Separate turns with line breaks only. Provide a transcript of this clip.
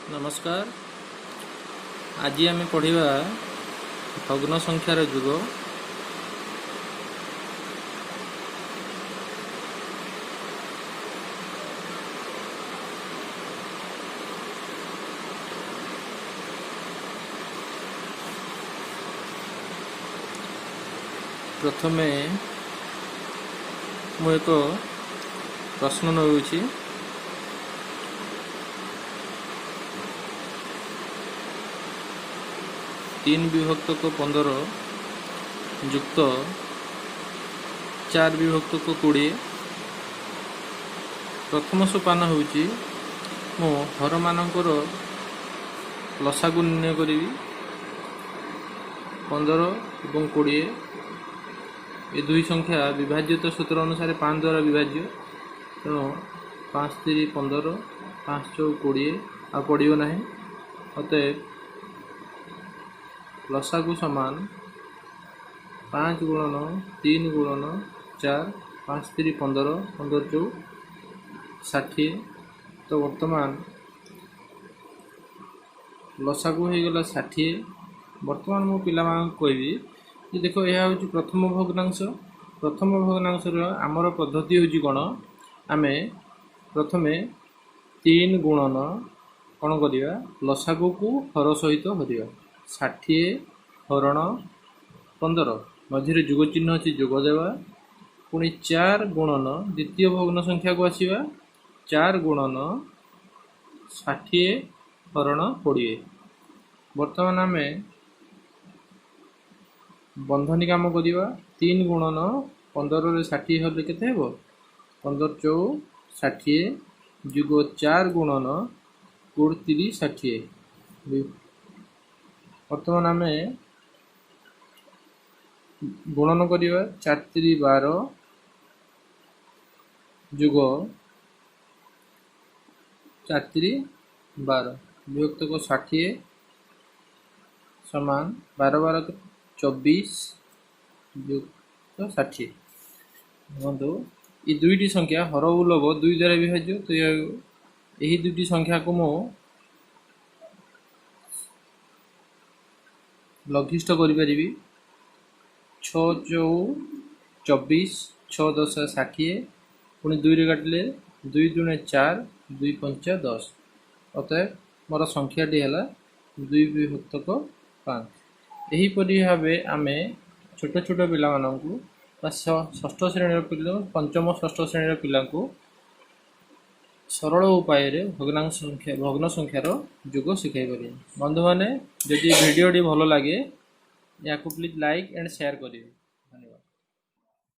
ନମସ୍କାର। ଆଜି ଆମେ ପଢ଼ିବା ଭଗ୍ନ ସଂଖ୍ୟାର ଯୁଗ। ପ୍ରଥମେ ମୁଁ ଏକ ପ୍ରଶ୍ନ ନେଉଛି। 3 ବିଭକ୍ତକ 15 ଯୁକ୍ତ 4 ବିଭକ୍ତକ 20। ପ୍ରଥମ ସୋପାନ ହେଉଛି ମୁଁ ହରମାନଙ୍କର ଲସାଗୁ ନିର୍ଣ୍ଣୟ କରିବି। 15 ଏବଂ 20 ଏ ଦୁଇ ସଂଖ୍ୟା ବିଭାଜ୍ୟତା ସୂତ୍ର ଅନୁସାରେ 5 ଦ୍ୱାରା ବିଭାଜ୍ୟ, ତେଣୁ 5 ତିରି 15, 5 ଚଉ 20, ଆଉ ପଡ଼ିବ ନାହିଁ। ଅତଏବ ଲସାଗୁ ସମାନ 5 ଗୁଣନ 3 ଗୁଣନ 4, 5 ତିରି 15, 15 ଚଉ 60। ତ ବର୍ତ୍ତମାନ ଲସାଗୁ ହେଇଗଲା 60। ବର୍ତ୍ତମାନ ମୁଁ ପିଲାମାନଙ୍କୁ କହିବି ଯେ ଦେଖ, ଏହା ହେଉଛି ପ୍ରଥମ ଭଗ୍ନାଂଶ। ପ୍ରଥମ ଭଗ୍ନାଂଶର ଆମର ପଦ୍ଧତି ହେଉଛି କ'ଣ? ଆମେ ପ୍ରଥମେ 3 ଗୁଣନ କ'ଣ କରିବା? ଲସାଗୁକୁ ହର ସହିତ ହରିବା। 60 ହରଣ 15, ମଝିରେ ଯୋଗ ଚିହ୍ନ ଅଛି, ଯୋଗ ଦେବା। ପୁଣି 4 ଗୁଣନ ଦ୍ୱିତୀୟ ଭଗ୍ନ ସଂଖ୍ୟାକୁ ଆସିବା, 4 ଗୁଣନ 60 ହରଣ 20। ବର୍ତ୍ତମାନ ଆମେ ବନ୍ଧନୀ କାମ କରିବା। 3 ଗୁଣନ 15ରେ 60 ହେଲେ କେତେ ହେବ? 15 ଚଉ 60 ଯୁଗ 4 ଗୁଣନ କୋଡ଼ି ତିରି 60। ବର୍ତ୍ତମାନ ଆମେ ଗୁଣନ କରିବା। 4 ତିରି 12 ଯୁଗ 4 ତିରି 12 ବିଭକ୍ତକ 60 ସମାନ 12 12 24 ଯୁକ୍ତ 60। ଦେଖନ୍ତୁ, ଏ ଦୁଇଟି ସଂଖ୍ୟା ହର ଓ ଲବ ଦୁଇ ଦ୍ୱାରା ବିଭାଜ୍ୟ, ତ ଏହି ଦୁଇଟି ସଂଖ୍ୟାକୁ ମୁଁ ଲଘିଷ୍ଠ କରିପାରିବି। 6 ଚଉ 24, 6 ଦଶ 60, ପୁଣି 2ରେ କାଟିଲେ 2 ଦୁଣେ 4, 2 ପଞ୍ଚା 10। ଅତଏବ ମୋର ସଂଖ୍ୟାଟି ହେଲା 2 ବିଭକ୍ତକ 5। ଏହିପରି ଭାବେ ଆମେ ଛୋଟ ଛୋଟ ପିଲାମାନଙ୍କୁ ବା ଷଷ୍ଠ ଶ୍ରେଣୀର ପିଲା, ପଞ୍ଚମ ଷଷ୍ଠ ଶ୍ରେଣୀର ପିଲାଙ୍କୁ ସରଳ ଉପାୟରେ ଭଗ୍ନ ସଂଖ୍ୟାର ଯୋଗ ଶିଖାଇ ପାରିବା। ବନ୍ଧୁମାନେ, ଯଦି ଭିଡ଼ିଓଟି ଭଲ ଲାଗେ, ଏହାକୁ ପ୍ଲିଜ୍ ଲାଇକ୍ ଆଣ୍ଡ ସେୟାର କରିବେ।